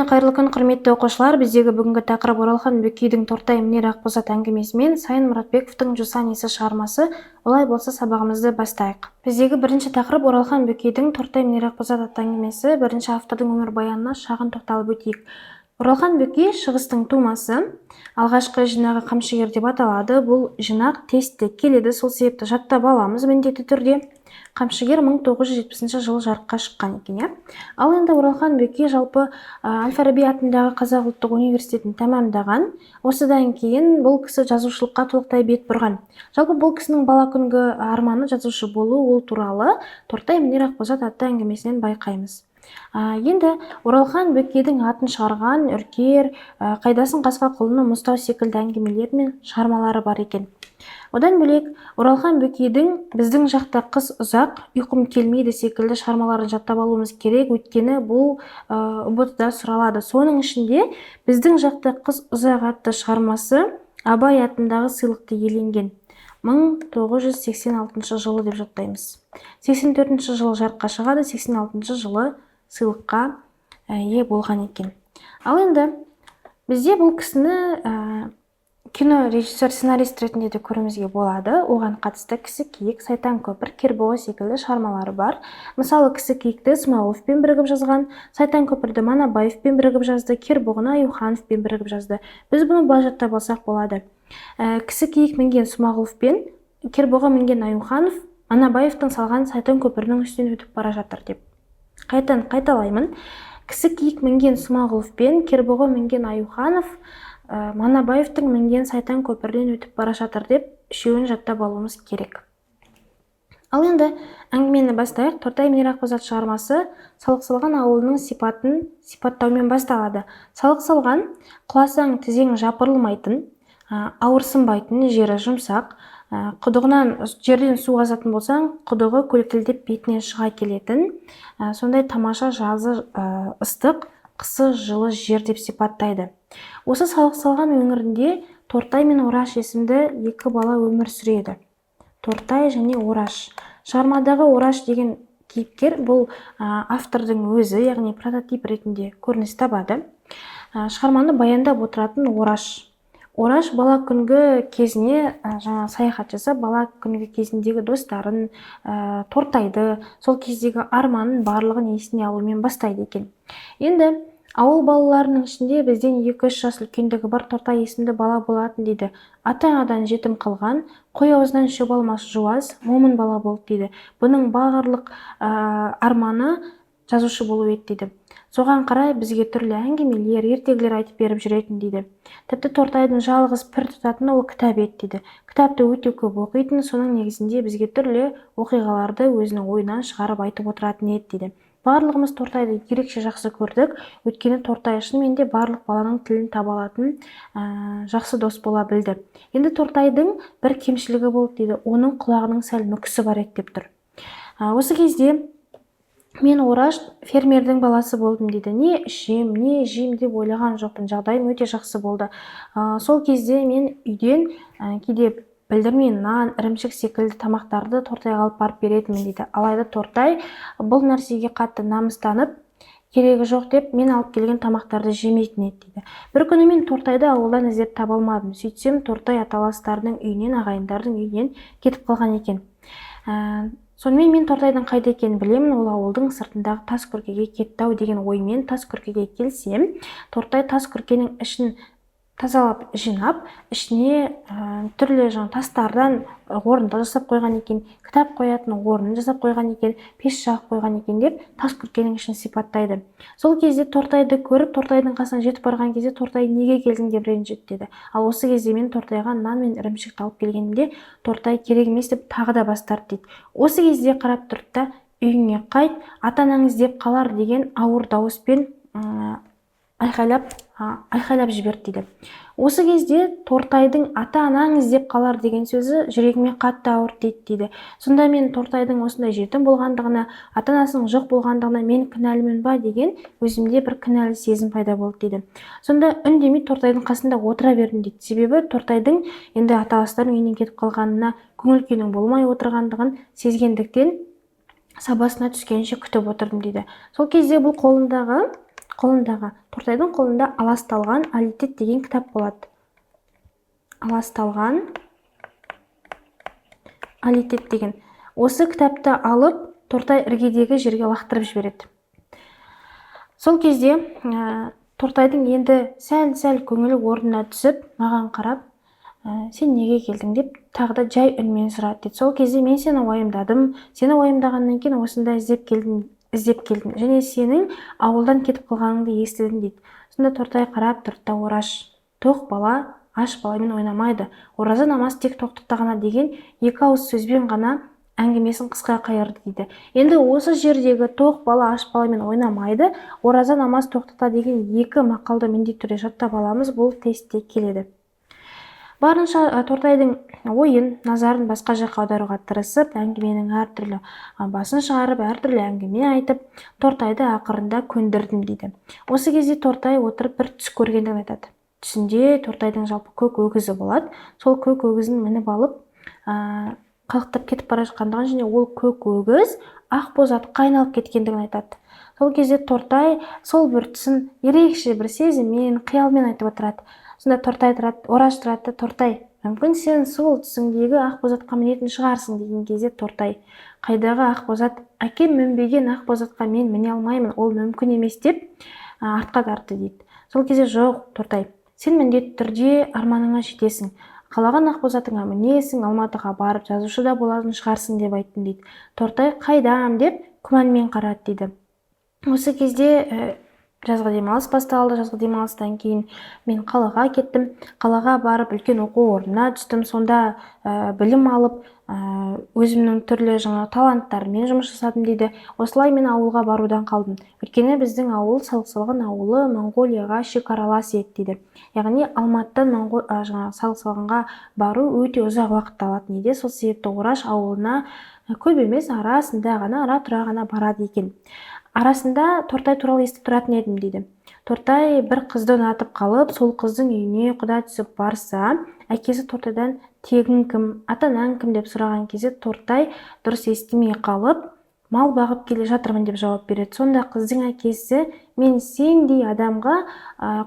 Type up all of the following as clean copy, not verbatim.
Күні, қайырлы күн, құрметті оқушылар! Біздегі бүгінгі тақырып: Оралхан Бөкейдің «Тортай мінер ақбоз ат» әңгімесі мен Сайын Мұратбековтың «Жусан иісі» шығармасы. Олай болса, сабағымызды бастайық. Біздегі бірінші тақырып: Оралхан Бөкейдің «Тортай мінер ақбоз ат» атты әңгімесі. Бірінші автордың өмірбаянына шағын тоқталып өтейік. Оралхан Бөкей шығыстың тумасы. Алғашқы жинағы «Қамшыгер» деп аталады. Бұл жинақ тестте келеді, сол себепті жаттап аламыз міндетті түрде. «Қамшыгер» 1970 жылы жарыққа шыққан екен, иә. Ал енді Оралхан Бөкей жалпы әл Фараби атындағы Қазақ ұлттық университетін тәмамдаған. Осыдан кейін бұл кісі жазушылыққа толықтай бет бұрған. Жалпы, бұл кісінің бала күнгі арманы жазушы болу. Ол туралы «Тортай мінер ақбоз ат» атты әңгімесінен байқаймыз. Енді Оралхан Бөкейдің атын шығарған «Үркер», «Қайдасың, қасқа құлыным», «Мұзтау» секілді әңгімелер мен шығармалары бар екен. Одан бөлек, Оралхан Бөкейдің «Біздің жақта қыс ұзақ», «Ұйқым келмейді» секілді шығармаларын жаттап алуымыз керек, өйткені бұл ҰБТ да сұралады. Соның ішінде «Біздің жақта қыс ұзақ» атты шығармасы Абай атындағы сыйлықты иеленген 1986 жылы деп жаттаймыз. 84 жылы жарыққа шығады, 86 жылы сыйлыққа ие болған екен. Ал енді бізде бұл кісіні кино режиссер, сценарист ретінде де көруімізге болады. Оған қатысты «Кісі киік», «Сайтан көпір», «Кербұғы» секілді шығармалары бар. Мысалы, «Кісі киікті» Смағұловпен бірігіп жазған, «Сайтан көпірді» Манабаевпен бірігіп жазды, «Кербұғыны» Аюхановпен бірігіп жазды. Біз бұны былай жаттап алсақ болады: кісі киік мінген Смағұлов пен кербұғы мінген Аюханов Манабаевтың салған сайтан көпірінің үстінен өтіп бара жатыр деп. Қайтадан қайталаймын: кісі киік мінген Смағұлов пен кербұғы мінген Аюханов Манабаевтың мінген сайтан көпірінен өтіп бара жатыр деп үшеуін жаттап алуымыз керек. Ал енді әңгімені бастайық. «Тортай мінер ақбоз ат» шығармасы Салық салған ауылының сипатын сипаттаумен басталады. Салық салған құласаң, тізең жапырылмайтын, ауырсынбайтын, жері жұмсақ, құдығынан жерден су қазатын болсаң, құдығы көлкілдеп бетінен шыға келетін, сондай тамаша, жазы ыстық, қысы жылы жер деп сипаттайды. Осы Салық салған өңірінде Тортай мен Ораш есімді екі бала өмір сүреді. Тортай және Ораш. Шығармадағы Ораш деген кейіпкер бұл автордың өзі, яғни прототип ретінде көрініс табады. Шығарманы баяндап отыратын Ораш. Ораш бала күнгі кезіне жаңа саяхат жасап, бала күнгі кезіндегі достарын, Тортайды, сол кездегі арманын, барлығын есіне алумен бастайды екен. Енді ауыл балаларының ішінде бізден 2-3 жас үлкендігі бар Тортай есімді бала болатын дейді. ата анадан жетім қалған, қой аузынан шөп алмас жуас, момын бала болды дейді. Бұның барлық арманы жазушы болу еді дейді. Соған қарай бізге түрлі әңгімелер, ертегілер айтып беріп жүретін дейді. Тіпті Тортайдың жалғыз пір тұтатыны ол кітап еді дейді. Кітапты өте көп оқитын, соның негізінде бізге түрлі оқиғаларды өзінің ойынан шығарып айтып отыратын еді дейді. Барлығымыз Тортайды ерекше жақсы көрдік, өйткені Тортай шынымен де барлық баланың тілін таба алатын жақсы дос бола білді. Енді Тортайдың бір кемшілігі болды дейді, оның құлағының сәл мүкісі бар еді деп тұр. Осы кезде мен, Ораш, фермердің баласы болдым дейді. Не ішем, не жеймін деп ойлаған жоқпын, жағдайым өте жақсы болды. Сол кезде мен үйден кейде білдірмей нан, ірімшік секілді тамақтарды Тортайға алып барып беретінмін дейді. Алайда Тортай бұл нәрсеге қатты намыстанып, керегі жоқ деп, мен алып келген тамақтарды жемейтін еді дейді. Бір күні мен Тортайды ауылдан іздеп таба алмадым. Сөйтсем, Тортай аталастарының үйінен, ағайындардың үйінен кетіп қалған екен. Сонымен мен Тортайдың қайда екенін білемін, ол ауылдың сыртындағы тас күркеге кетті ау деген оймен тас күркеге келсем, Тортай тас күркенің ішін тазалап жинап, ішіне түрлі жаңа тастардан орындық жасап қойған екен, кітап қоятын орнын жасап қойған екен, пеш жағып қойған екен деп тас күркенің ішін сипаттайды. Сол кезде Тортайды көріп, Тортайдың қасына жетіп барған кезде Тортай «Неге келдің?» деп ренжіді деді. Ал осы кезде мен Тортайға нан мен ірімшікті алып келгенімде, Тортай керек емес деп тағы да бас тартты дейді. Осы кезде қарап тұрды да, «Үйіңе қайт, ата анаң іздеп қалар» деген ауыр дауыспен айқайлап айқайлап жіберді дейді. Осы кезде Тортайдың «ата анаң іздеп қалар» деген сөзі жүрегіме қатты ауыр тиді дейді. Сонда мен Тортайдың осындай жетім болғандығына, ата анасының жоқ болғандығына мен кінәлімін ба деген өзімде бір кінәлі сезім пайда болды дейді. Сонда үндемей Тортайдың қасында отыра бердім дейді. Себебі Тортайдың енді аталастарының үйінен кетіп қалғанына көңіл күйінің болмай отырғандығын сезгендіктен, сабасына түскенше күтіп отырдым дейді. Сол кезде бұл қолындағы Қолындағы, Тортайдың қолында «Аласталған алитет» деген кітап болады. «Аласталған алитет» деген осы кітапты алып, Тортай іргедегі жерге лақтырып жібереді. Сол кезде Тортайдың енді сәл-сәл көңілі орнына түсіп, маған қарап, «Сен неге келдің?» деп тағы да жай үнмен сұрады дейді. Сол кезде мен сені уайымдадым, сені уайымдағаннан кейін осында іздеп келдім, іздеп келдім және сенің ауылдан кетіп қалғаныңды естідім дейді. Сонда Тортай қарап тұрды да: «Ораш, тоқ бала аш баламен ойнамайды, ораза намаз тек тоқтықта ғана», – деген екі ауыз сөзбен ғана әңгімесін қысқа қайырды дейді. Енді осы жердегі «тоқ бала аш баламен ойнамайды», «ораза намаз тоқтықта» деген екі мақалды міндетті түрде жаттап аламыз, бұл тестте келеді. Барынша Тортайдың ойын, назарын басқа жаққа аударуға тырысып, әңгіменің әртүрлі басын шығарып, әртүрлі әңгіме айтып, Тортайды ақырында көндірдім дейді. Осы кезде Тортай отырып бір түс көргендігін айтады. Түсінде Тортайдың жалпы көк өгізі болады. Сол көк өгізін мініп алып, қалықтап кетіп бара жатқандығын және ол көк өгіз ақбоз атқа айналып кеткендігін айтады. Сол кезде Тортай сол бір түсін ерекше бір сезіммен, қиялмен айтып отырады. Сонда Тортай тұрады, Ораш тұрады да: «Тортай, мүмкін, сен сол түсіңдегі ақбозатқа мінетін шығарсың?» – деген кезде Тортай: «Қайдағы ақбозат? Әкем мінбеген ақбозатқа мен міне алмаймын, ол мүмкін емес», – деп артқа тартты дейді. Сол кезде: «Жоқ, Тортай, сен міндетті түрде арманыңа жетесің, қалаған ақбозатыңа мінесің, Алматыға барып жазушы да болатын шығарсың», – деп айттым дейді. Тортай «Қайдам?» деп күмәнмен қарады дейді. Осы кезде жазғы демалыс басталды. Жазғы демалыстан кейін мен қалаға кеттім. Қалаға барып, үлкен оқу орнына түстім. Сонда білім алып, өзімнің түрлі жаңа таланттарыммен жұмыс жасадым дейді. Осылай мен ауылға барудан қалдым, өйткені біздің ауыл, Салық ауылы, Моңғолияға шекаралас еді дейді. Яғни Алматыдан жаңағы Салық бару өте ұзақ уақыт алатын еді. Сол себепті Ораш ауылына көп емес, арасында ғана, ара тұра ғана барады екен. Арасында Тортай туралы естіп тұратын едім дейді. Тортай бір қызды ұнатып қалып, сол қыздың үйіне құда түсіп барса, әкесі Тортайдан «Тегің кім, ата анаң кім?» деп сұраған кезде, Тортай дұрыс естімей қалып, «Мал бағып келе жатырмын» деп жауап береді. Сонда қыздың әкесі: «Мен сендей адамға,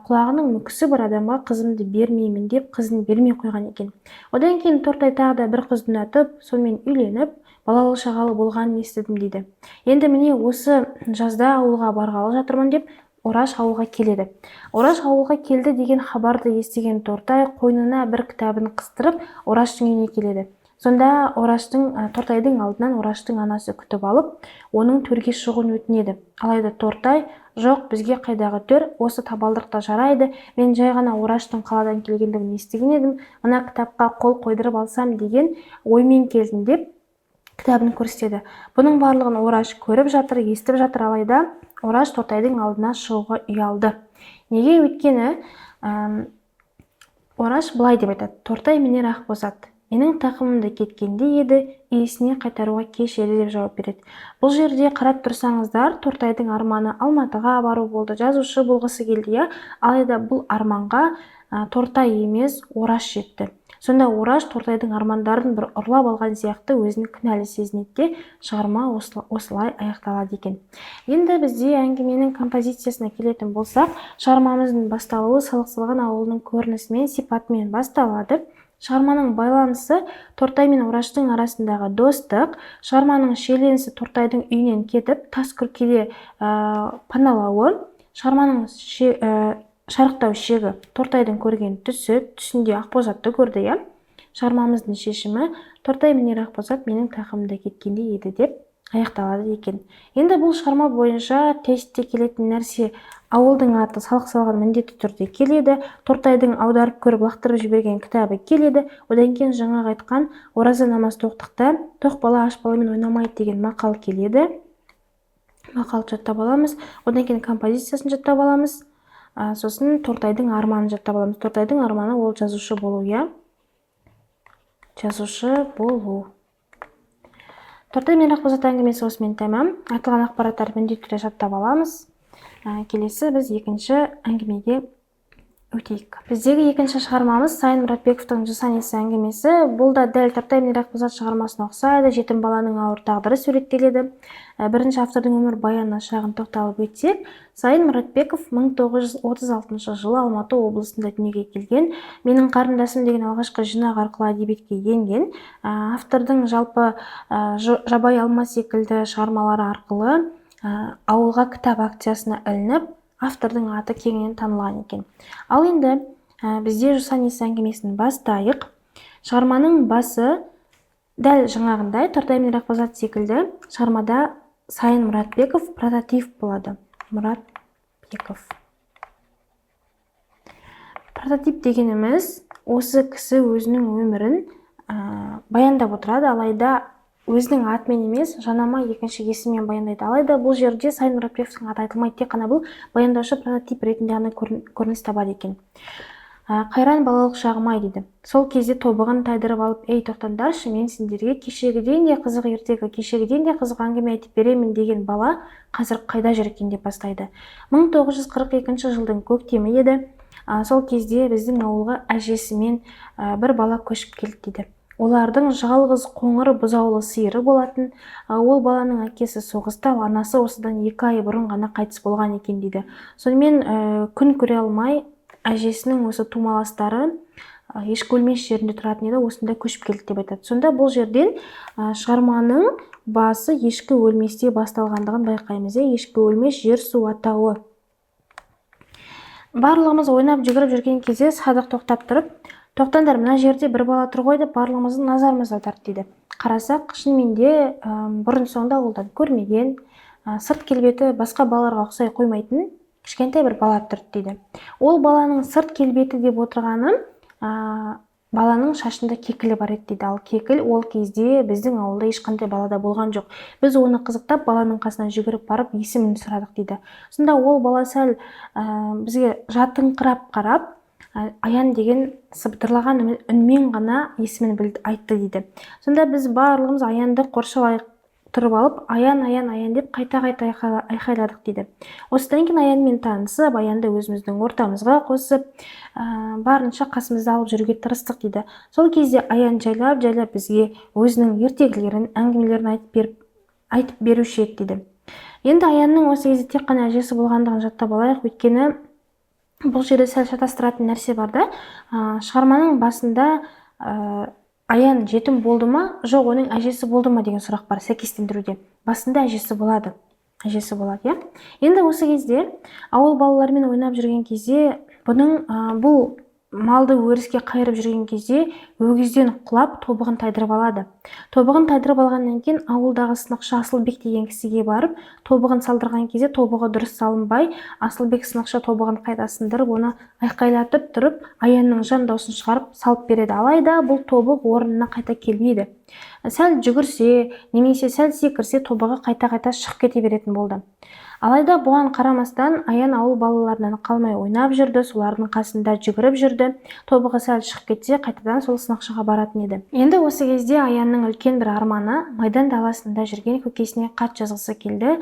құлағының мүкісі бар адамға қызымды бермеймін», – деп қызын бермей қойған екен. Одан кейін Тортай тағы да бір қызды ұнатып, сонымен үйленіп, балалы шағалы болғанын естідім дейді. Енді міне, осы жазда ауылға барғалы жатырмын деп Ораш ауылға келеді. Ораш ауылға келді деген хабарды естіген Тортай қойнына бір кітабын қыстырып,Ораштың үйіне келеді. Сонда Ораштың, Тортайдың алдынанОраштың анасы күтіп алып, оның төрге шығуын өтінеді. Алайда Тортай: «Жоқ, бізге қайдағы төр, осы табалдырықта жарайды. Мен жай ғанаОраштың қаладан келгендігін естіген едім, мына кітапқа қол қойдырып алсам деген оймен келдім», – деп кітабын көрсетеді. Бұның барлығын Ораш көріп жатыр, естіп жатыр. Алайда Ораш Тортайдың алдына шығуға ұялды. Неге? Өйткені Ораш былай деп айтады: «Тортай мінер ақбоз ат менің тақымымда кеткендей еді, иесіне қайтаруға кеш еді», – деп жауап береді. Бұл жерде қарап тұрсаңыздар, Тортайдың арманы Алматыға бару болды, жазушы болғысы келді, иә. Алайда бұл арманға Тортай емес, Ораш жетті. Сонда Ораш Тортайдың армандарын бір ұрлап алған сияқты өзін кінәлі сезінеді де, шығарма осылай аяқталады екен. Енді бізде әңгіменің композициясына келетін болсақ, шығармамыздың басталуы Салық салған ауылының көрінісімен, сипатымен басталады. Шығарманың байланысы – Тортай мен Ораштың арасындағы достық. Шығарманың шиеленісі – Тортайдың үйінен кетіп, тас күркеде паналауы. Шығарманың шарықтау шегі – Тортайдың көрген түсі, түсінде ақбозатты көрді, иә. Шығармамыздың шешімі «Тортай мінер ақбозат менің тақымымда кеткендей еді» деп аяқталады екен. Енді бұл шығарма бойынша тестте келетін нәрсе: ауылдың аты Салық салған міндетті түрде келеді, Тортайдың аударып көріп лақтырып жіберген кітабы келеді, одан кейін жаңағы айтқан «ораза намаз тоқтықта, тоқ бала аш баламен ойнамайды» деген мақал келеді. Мақалды жаттап аламыз. Одан кейін композициясын жаттап аламыз. Сосын Тортайдың арманын жаттап аламыз. Тортайдың арманы – ол жазушы болу, иә, жазушы болу. Тортай мен Ақбозат әңгімесі осымен тәмам. Айтылған ақпараттарды міндетті түрде жаттап аламыз. Келесі біз екінші әңгімеге өтеміз. өтейік. Біздегі екінші шығармамыз Сайын Мұратбековтың «Жусан иісі» әңгімесі. Бұл да дәл «Тұртай мен Рақбозат» шығармасына ұқсайды. Жетім баланың ауыр тағдыры суреттеледі. Бірінші автордың өмірбаянына шағын тоқталып өтсек, Сайын Мұратбеков 1936 жылы Алматы облысында дүниеге келген. «Менің қарындасым» деген алғашқы жинақ арқылы әдебиетке енген. Автордың жалпы «Жабайы алма» секілді шығармалары арқылы «Ауылға кітап» акциясына ілініп, автордың аты кеңінен танылған екен. Ал енді бізде «Жусан иісі» әңгімесін бастайық. Шығарманың басы дәл жаңағындай «Тұртай мен Рақбозат» секілді шығармада Сайын Мұратбеков прототип болады. Мұратбеков. Прототип дегеніміз осы кісі өзінің өмірін баяндап отырады, алайда өзінің атымен емес, жанама екінші есіммен баяндайды. Алайда бұл жерде Сайын Мұратбековтің аты айтылмайды, тек қана бұл баяндаушы прототип ретінде ғана көрініс табады екен. «Қайран балалық шағым-ай», – дейді. «Сол кезде тобығын тайдырып алып, ей, тоқтаңдаршы, мен сендерге кешегіден де қызық ертегі, кешегіден де қызық әңгіме айтып беремін деген бала қазір қайда жүр екен?» – деп бастайды. 1942 жылдың көктемі еді. Сол кезде біздің ауылға әжесімен бір бала көшіп келді дейді. Олардың жалғыз қоңыр бұзаулы сиыры болатын. Ол баланың әкесі соғыста, ал анасы осыдан 2 ай бұрын ғана қайтыс болған екен дейді. Сонымен күн көре алмай, әжесінің осы тумаластары Ешкі өлмес жерінде тұратын еді, осында көшіп келді деп айтады. Сонда бұл жерден шығарманың басы Ешкі өлместе басталғандығын байқаймыз, иә. Ешкі өлмес жер су атауы. «Барлығымыз ойнап жүгіріп жүрген кезде Садық тоқтап тұрып, тоқтаңдар, мына жерде бір бала тұр ғой деп барлығымыздың назарымызды аударды дейді. Қарасақ, шынымен де бұрын соңды ауылдан көрмеген, сырт келбеті басқа балаларға ұқсай қоймайтын кішкентай бір бала тұр дейді. Ол баланың сырт келбеті деп отырғаны, баланың шашында кекілі бар еді дейді. Ал кекіл ол кезде біздің ауылда ешқандай балада болған жоқ. Біз оны қызықтап, баланың қасына жүгіріп барып, есімін сұрадық дейді. Сонда ол бала сәл бізге жатыңқырап қарап, Аян деген сыбдырлаған үнмен ғана есімін айтты дейді. Сонда біз барлығымыз Аянды қоршалай тұрып алып, Аян, Аян, Аян деп қайта-қайта айқайладық дейді. Осыдан кейін Аянмен танысып, Аянды өзіміздің ортамызға қосып, барынша қасымызда алып жүруге тырыстық дейді. Сол кезде Аян жайлап-жайлап бізге өзінің ертегілерін, әңгімелерін айтып беруші еді дейді. Енді Аянның осы кезде тек қана әжесі болғандығын жаттап алайық, өйткені бұл жерде сәл шатастыратын нәрсе бар да. Шығарманың басында Аян жетім болды ма, жоқ, оның әжесі болды ма деген сұрақ бар сәйкестендіруде. Басында әжесі болады. Әжесі болады, иә. Енді осы кезде ауыл балаларымен ойнап жүрген кезде бұның бұл малды өріске қайырып жүрген кезде өгізден құлап, тобығын тайдырып алады. Тобығын тайдырып алғаннан кейін ауылдағы сынықшы Асылбек деген кісіге барып, тобығын салдырған кезде тобығы дұрыс салынбай, Асылбек сынықшы тобығын қайта сындырып, оны айқайлатып тұрып, Аянның жан даусын шығарып салып береді. Алайда бұл тобық орнына қайта келмейді. Сәл жүгірсе немесе сәл секірсе, тобығы қайта-қайта шығып кете беретін болды. Алайда бұған қарамастан Аян ауыл балаларынан қалмай ойнап жүрді, солардың қасында жүгіріп жүрді. Тобығы сәл шығып кетсе, қайтадан сол сынықшыға баратын еді. Енді осы кезде Аянның үлкен бір арманы майдан даласында жүрген көкесіне хат жазғысы келді.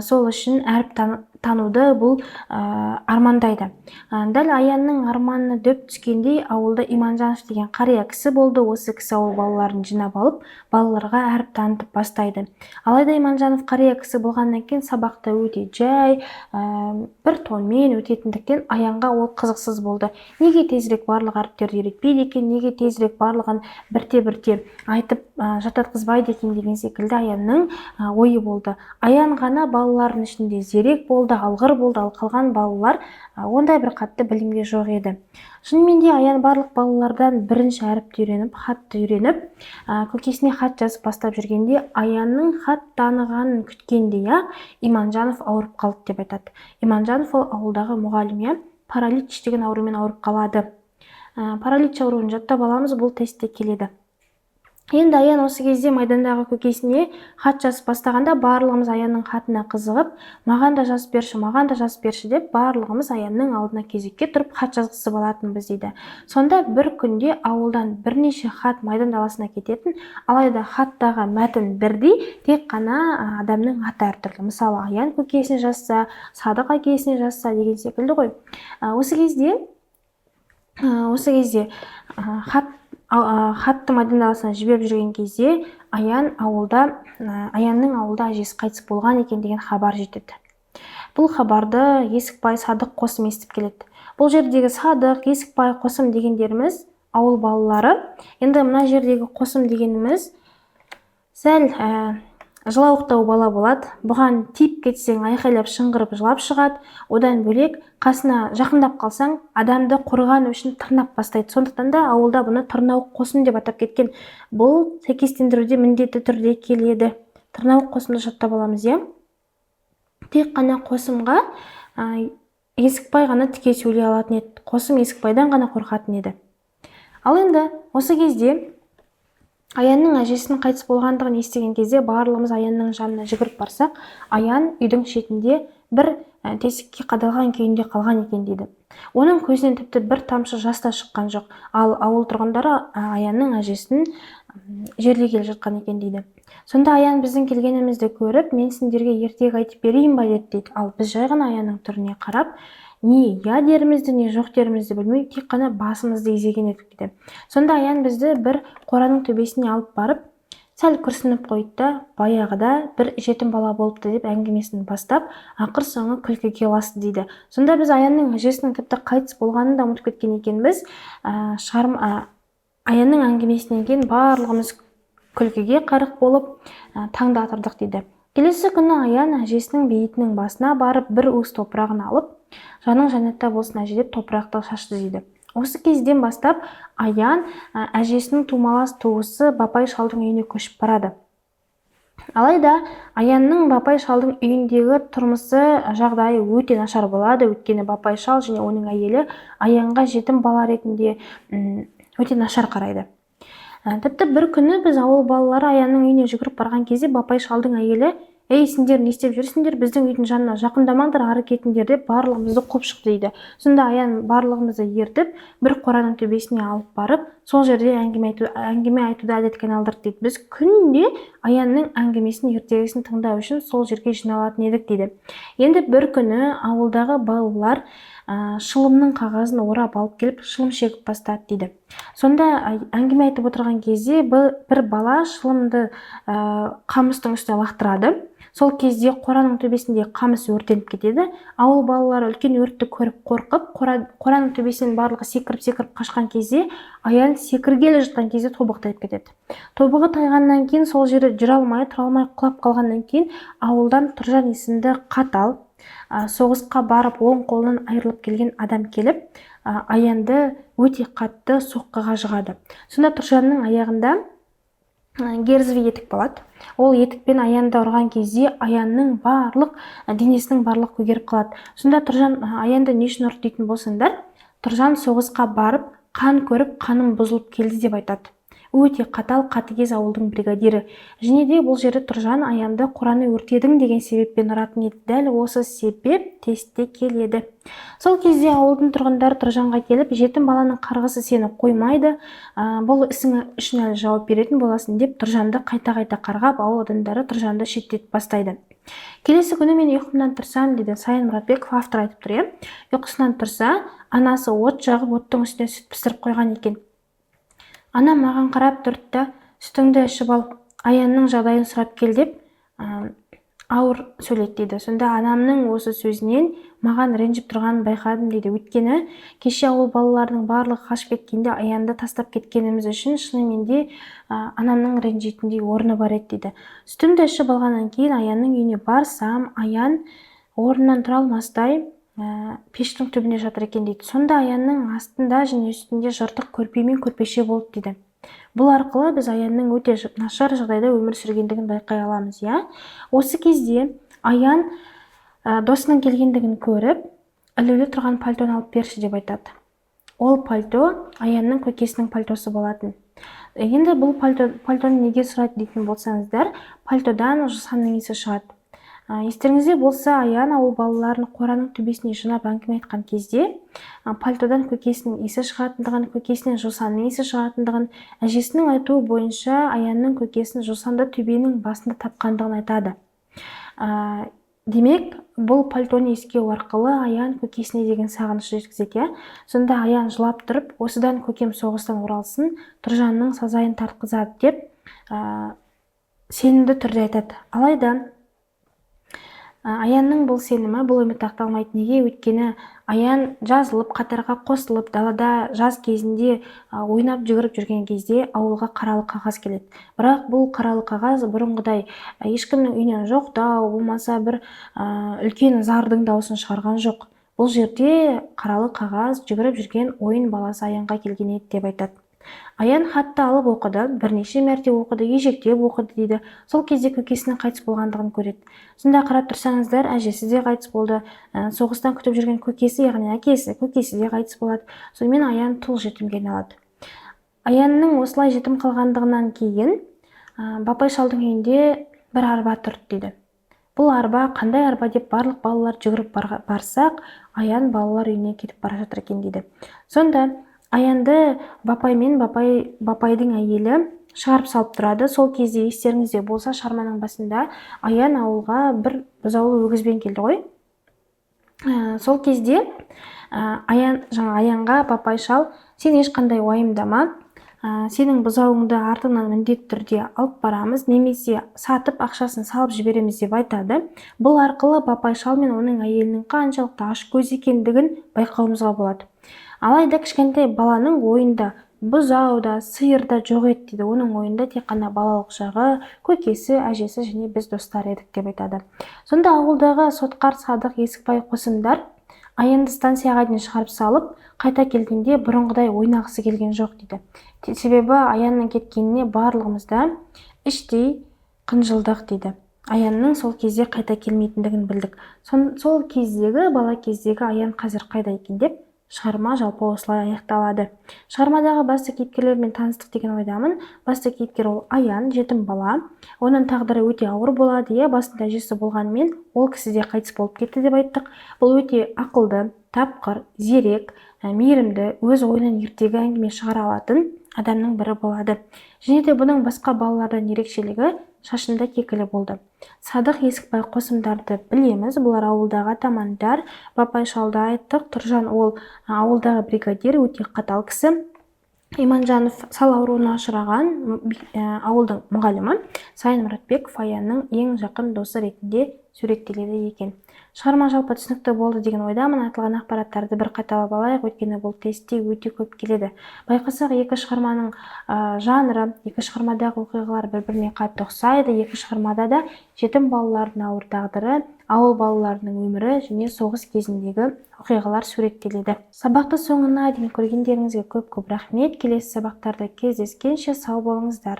Сол үшін әріп тануды бұл армандайды. Дәл Аянның арманына дөп түскендей, ауылда Иманжанов деген қария кісі болды. Осы кісі ауыл балаларын жинап алып, балаларға әріп танытып бастайды. Алайда Иманжанов қария кісі болғаннан кейін сабақта өте жай, бір тонмен өтетіндіктен Аянға ол қызықсыз болды. Неге тезірек барлық әріптерді үйретпейді екен, неге тезірек барлығын бірте-бірте айтып жаттатқызбайды екен деген секілді Аянның ойы болды. Аян ғана балалардың ішінде зерек болды, алғыр болды, ал қалған балалар ондай бір қатты білімге жоқ еді. Шынымен де Аян барлық балалардан бірінші әріпті үйреніп, хатты үйреніп, көкесіне хат жазып бастап жүргенде, Аянның хат танығанын күткендей-ақ Иманжанов ауырып қалды деп айтады. Иманжанов ол ауылдағы мұғалім, иә, паралич деген аурумен ауырып қалады. Паралич ауруын жаттап аламыз, бұл тестте келеді. Енді Аян осы кезде майдандағы көкесіне хат жазып бастағанда, барлығымыз Аянның хатына қызығып, маған да жазып берші, маған да жазып берші деп барлығымыз Аянның алдына кезекке тұрып хат жазғызып алатынбыз дейді. Сонда бір күнде ауылдан бірнеше хат майдан даласына кететін, алайда хаттағы мәтін бірдей, тек қана адамның аты әртүрлі. Мысалы, Аян көкесіне жазса, Садық әкесіне жазса деген секілді ғой. Осы кезде Осы кезде хатты майдан даласына жіберіп жүрген кезде Аян ауылда, Аянның ауылда әжесі қайтыс болған екен деген хабар жетеді. Бұл хабарды Есікбай, Садық, Қосым естіп келеді. Бұл жердегі Садық, Есікбай, Қосым дегендеріміз ауыл балалары. Енді мына жердегі Қосым дегеніміз сәл жылауықтау бала болады. Бұған тиіп кетсең, айқайлап, шыңғырып жылап шығады. Одан бөлек, қасына жақындап қалсаң, адамды қорғану үшін тырнап бастайды. Сондықтан да ауылда бұны Тырнауық Қосым деп атап кеткен. Бұл сәйкестендіруде міндетті түрде келеді. Тырнауық Қосымды жаттап аламыз, иә. Тек қана Қосымға Есікбай ғана тіке сөйлей алатын еді. Қосым Есікбайдан ғана қорқатын еді. Ал енді осы кезде Аянның әжесінің қайтыс болғандығын естіген кезде барлығымыз Аянның жанына жүгіріп барсақ, Аян үйдің шетінде бір тесікке қадалған күйінде қалған екен дейді. Оның көзінен тіпті бір тамшы жас та шыққан жоқ. Ал ауыл тұрғындары Аянның әжесін жерлегелі жатқан екен дейді. Сонда Аян біздің келгенімізді көріп, «Мен сендерге ертегі айтып берейін ба?» деді дейді. Ал біз жай ғана Аянның түріне қарап, не иә дерімізді, не жоқ дерімізді білмей, тек қана басымызды изеген едік дейді. Сонда Аян бізді бір қораның төбесіне алып барып, сәл күрсініп қойды да, «Баяғыда бір жетім бала болыпты» деп әңгімесін бастап, ақыр соңы күлкіге ұласты дейді. Сонда біз Аянның әжесінің тіпті қайтыс болғанын да ұмытып кеткен екенбіз. Шығарма Аянның әңгімесінен кейін барлығымыз күлкіге қарық болып, таңды атырдық дейді. Келесі күні Аян әжесінің бейітінің басына барып, бір уыс топырағын алып, «Жаның жәннатта болсын, әже» деп топырақты шашты дейді. Осы кезден бастап Аян әжесінің тумалас туысы Бапай шалдың үйіне көшіп барады. Алайда Аянның Бапай шалдың үйіндегі тұрмысы, жағдайы өте нашар болады. Өйткені Бапай шал және оның әйелі Аянға жетім бала ретінде өте нашар қарайды. Тіпті бір күні біз, ауыл балалары, Аянның үйіне жүгіріп барған кезде Бапай шалдың әйелі: «Ей, сендер не істеп жүрсіңдер? Біздің үйдің жанына жақындамаңдар, ары кетіңдер», – деп барлығымызды қуып шықты дейді. Сонда Аян барлығымызды ертіп, бір қораның төбесіне алып барып, сол жерде әңгіме айтуды әдетке айналдырды дейді. Біз күнде Аянның әңгімесін, ертегісін тыңдау үшін сол жерге жиналатын едік дейді. Енді бір күні ауылдағы балалар шылымның қағазын орап алып келіп, шылым шегіп бастады дейді. Сонда әңгіме айтып отырған кезде бір бала шылымды қамыстың үстіне лақтырады. Сол кезде қораның төбесіндегі қамыс өртеніп кетеді. Ауыл балалары үлкен өртті көріп қорқып, қораның төбесінен барлығы секіріп секіріп қашқан кезде, Аян секіргелі жатқан кезде тобығы тайып кетеді. Тобығы тайғаннан кейін сол жерде жүре алмай, тұра алмай құлап қалғаннан кейін ауылдан Тұржан есімді қатал, соғысқа барып оң қолынан айырылып келген адам келіп, Аянды өте қатты соққыға жығады. Сонда Тұржанның аяғында герзовый етік болады. Ол етікпен Аянды ұрған кезде Аянның барлық денесінің барлығы көгеріп қалады. Сонда Тұржан Аянды не үшін ұрды дейтін болсаңдар, Тұржан соғысқа барып, қан көріп, қаным бұзылып келді деп айтады. Өте қатал, қатыгез ауылдың бригадирі. Және де бұл жерде Тұржан Аянды қораны өртедің деген себеппен ұратын еді. Дәл осы себеп тестте келеді. Сол кезде ауылдың тұрғындары Тұржанға келіп, «Жетім баланың қарғысы сені қоймайды, бұл ісің үшін әлі жауап беретін боласың» деп Тұржанды қайта-қайта қарғап, ауыл адамдары Тұржанды шеттетіп бастайды. Келесі күні мен ұйқымнан тұрсам, дейді Саян Мұратбеков, автор айтып тұр, иә. Ұйқысынан тұрса, анасы от жағып, оттың үстіне сүт пісіріп қойған екен. Анам маған қарап тұрды да, «Сүтіңді ішіп ал, Аянның жағдайын сұрап кел» деп ауыр сөйледі дейді. Сонда анамның осы сөзінен маған ренжіп тұрғанын байқадым дейді. Өйткені кеше ауыл балаларының барлығы қашып кеткенде Аянды тастап кеткеніміз үшін шынымен де анамның ренжитіндей орны бар еді дейді. Сүтімді ішіп алғаннан кейін Аянның үйіне барсам, Аян орнынан тұра алмастай пештің түбінде жатыр екен дейді. Сонда Аянның астында және үстінде жыртық көрпе мен көрпеше болды дейді. Бұл арқылы біз Аянның өте нашар жағдайда өмір сүргендігін байқай аламыз, иә. Осы кезде Аян досының келгендігін көріп, «Ілулі тұрған пальтоны алып берші» деп айтады. Ол пальто Аянның көкесінің пальтосы болатын. Енді бұл пальтоны неге сұрайды дейтін болсаңыздар, пальтодан жусанның иісі шығады. Естеріңізде болса, Аян ауыл балаларын қораның төбесіне жинап әңгіме айтқан кезде пальтодан көкесінің иісі шығатындығын, көкесінен жусанның иісі шығатындығын, әжесінің айтуы бойынша Аянның көкесін жусанды төбенің басында тапқандығын айтады. Демек, Бұл пальтоны иіскеу арқылы Аян көкесіне деген сағынышын жеткізеді, иә. Сонда Аян жылап тұрып, осыдан көкем соғыстан оралсын, Тұржанның сазайын тартқызады деп сенімді түрде айтады. Алайда Аянның бұл сенімі, бұл үміті ақталмайды. Неге? Өйткені Аян жазылып, қатарға қосылып, далада жаз кезінде ойнап жүгіріп жүрген кезде ауылға қаралы қағаз келеді. Бірақ бұл қаралы қағаз бұрынғыдай ешкімнің үйінен жоқтау, болмаса бір үлкен зардың дауысын шығарған жоқ. Бұл жерде қаралы қағаз жүгіріп жүрген ойын баласы Аянға келген еді деп айтады. Аян хатты алып оқыды, бірнеше мәрте оқыды, ежектеп оқыды дейді. Сол кезде көкесінің қайтыс болғандығын көреді. Сонда қарап тұрсаңыздар, әжесі де қайтыс болды, соғыстан күтіп жүрген көкесі, яғни әкесі, көкесі де қайтыс болады. Сонымен Аян тұл жетімге айналады. Аянның осылай жетім қалғандығынан кейін Бапай шалдың үйінде бір арба тұрды дейді. Бұл арба қандай арба деп барлық балалар жүгіріп барсақ, Аян балалар үйіне кетіп бара жатыр екен дейді. Сонда Аянды Бапай мен Бапайдың әйелі шығарып салып тұрады. Сол кезде, естеріңізде болса, шығарманың басында Аян ауылға бір бұзаулы өгізбен келді ғой. Сол кезде Аян, жаңа Аянға Бапай шал: «Сен ешқандай уайымдама, сенің бұзауыңды артыңнан міндетті түрде алып барамыз немесе сатып, ақшасын салып жібереміз», – деп айтады. Бұл арқылы Бапай шал мен оның әйелінің қаншалықты ашкөз екендігін байқауымызға болады. Алайда кішкентай баланың ойында бұзау да, сиыр да жоқ еді дейді. Оның ойында тек қана балалық шағы, көкесі, әжесі және біз достар едік деп айтады. Сонда ауылдағы Сотқар, Садық, Есікбай, Қосымдар Аянды станцияға дейін шығарып салып, қайта келгенде бұрынғыдай ойнағысы келген жоқ дейді. Себебі Аянның кеткеніне барлығымыз да іштей қынжылдық дейді. Аянның сол кезде қайта келмейтіндігін білдік. Сол кездегі, бала кездегі Аян қазір қайда екен деп шығарма жалпы осылай аяқталады. Шығармадағы басты кейіпкерлермен таныстық деген ойдамын. Басты кейіпкер ол Аян, жетім бала. Оның тағдыры өте ауыр болады, иә. Басында әжесі болғанымен, ол кісі де қайтыс болып кетті деп айттық. Бұл өте ақылды, тапқыр, зерек, мейірімді, өз ойынан ертегі, әңгіме шығара алатын адамның бірі болады. Және де бұның басқа балалардан ерекшелігі – шашында кекілі болды. Садық, Есікбай, Қосымдарды білеміз, бұлар ауылдағы атамандар. Бапай шалды айттық. Тұржан ол ауылдағы бригадир, өте қатал кісі. Иманжанов сал ауруына ұшыраған ауылдың мұғалімі. Сайын Мұратбеков Аянның ең жақын досы ретінде суреттеледі екен. Шығарма жалпы түсінікті болды деген ойдамын. Айтылған ақпараттарды бір қайталап алайық, өйткені бұл тестте өте көп келеді. Байқасақ, екі шығарманың жанры, екі шығармадағы оқиғалар бір біріне қатты ұқсайды. Екі шығармада да жетім балалардың ауыр тағдыры, ауыл балаларының өмірі және соғыс кезіндегі оқиғалар суреттеледі. Сабақты соңына дейін көргендеріңізге көп көп рахмет. Келесі сабақтарда кездескенше сау болыңыздар.